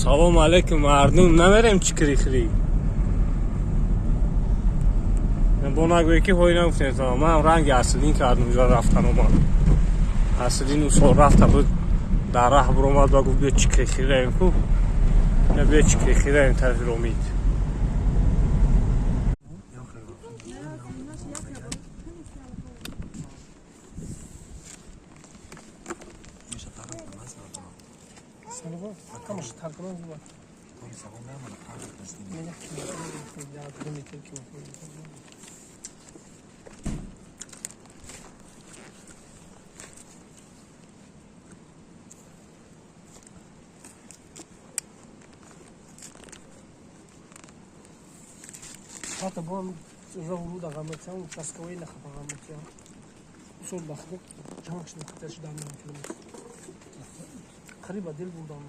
Салом алейкум, мардум, намерем чикрихри. Бо нагӯе ки ҳой нагуфтем. Ман ранги Аслидин кардам, ҷо рафтан омад. Аслидин усол рафта буд, дар раҳ буромад ва гуфт: биё чикрихри равем ку. Биё чикрихри равем тарафи Ромид. Хата бом рӯ дағаматиям, участковый нахапағаматиям. Усол бахдо ҷанг шуда хатар шуда километр. Қариба дил бурдам.